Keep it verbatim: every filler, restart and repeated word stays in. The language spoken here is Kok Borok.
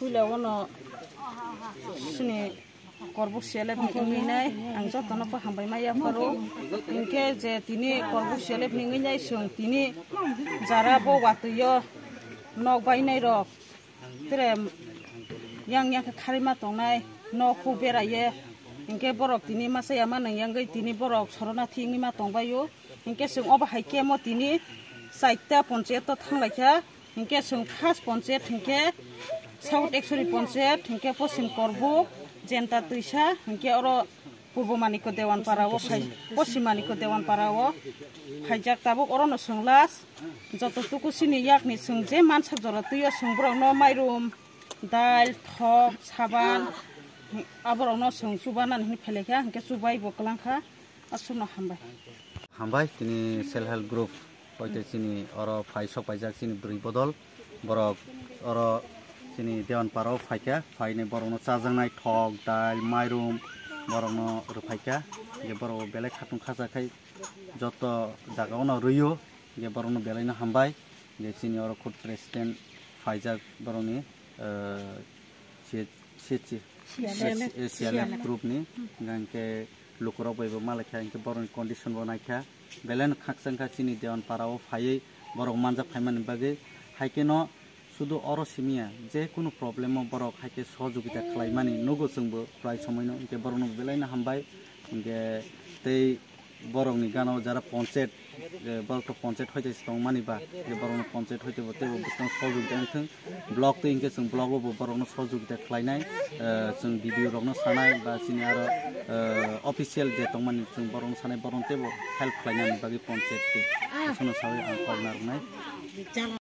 Leono sini Korbuk C L F ni wngwi nai, ang jotono bo hambai ma yapharo. Hinkhe je tini Korbuk C L F ni wngwi nai, chwng tini jara bo watwi o nok bainai rok, tere yang yang khe kharwi ma tongnai, nok hu beraye. Hinkhe borok tini masa yama nang yangwi tini borok soronathi wngwi ma tongbaio. Hinkhe chwng obo hai khe mo tini chaita ponchayat o thanglaikha. Hinkhe chwng first ponchayat hinkhe South Ekchori ponchayat, hinkhe Poschim Korbuk, Jenta Twisa, hinkhe oro Purbo Manikyo Dewan Para o phai, Poschim Manikyo Dewan Para o phaijak, tabuk orono chwng last. Joto tuku chini yakni chwng je mansak jora twi o chwng borokno mairum, dal, thok, saban, aborokno chwng chubanani hwnwi phelaikha, hinkhe chubai bo kwlangkha. Aswkno hambai. Hambai, tini self help group hoite chini oro phai sok paijak chini bwrwi bodol. Borok oro chini Dewan Para o phaikha, phainai borokno chajaknai thok, dal, mairum borokno rwphaikha. Je borok belai khatung khacha khai joto jaga ono rwio, je borokno belaino hambai. Je chini oro khud president phaijak borokni, eh, C H, C H, C L F. C L F group ni, hingke lukurok bai bo malaikha, hingke borokni condition bo naikha, belai no khakchangkha chini Dewan Para o phaiwi borok manjak phaimani bagwi, haikhe no sudu oro simiya, je kunu problem o borok haikhe sohojogita khlaimani nugo chwngbo prai somoi no, hingke borokno belai no hambai, hingke tei borokni gana o jara ponchayat, eh, borok to ponchayat hoite se tongmani ba, je borokno ponchayat hoite bo teibo bwskango sohojogita wngthwng, block twi hinkhe chwng block o bo borokno sohojogita khlainai, eh, chwng B D O rokno sanai ba chini aro, eh, official je tongmani chwng borokno sanai, borokno teibo help khlainani bagwi ponchayat twi. Aswkno sawi ang kok narwknai.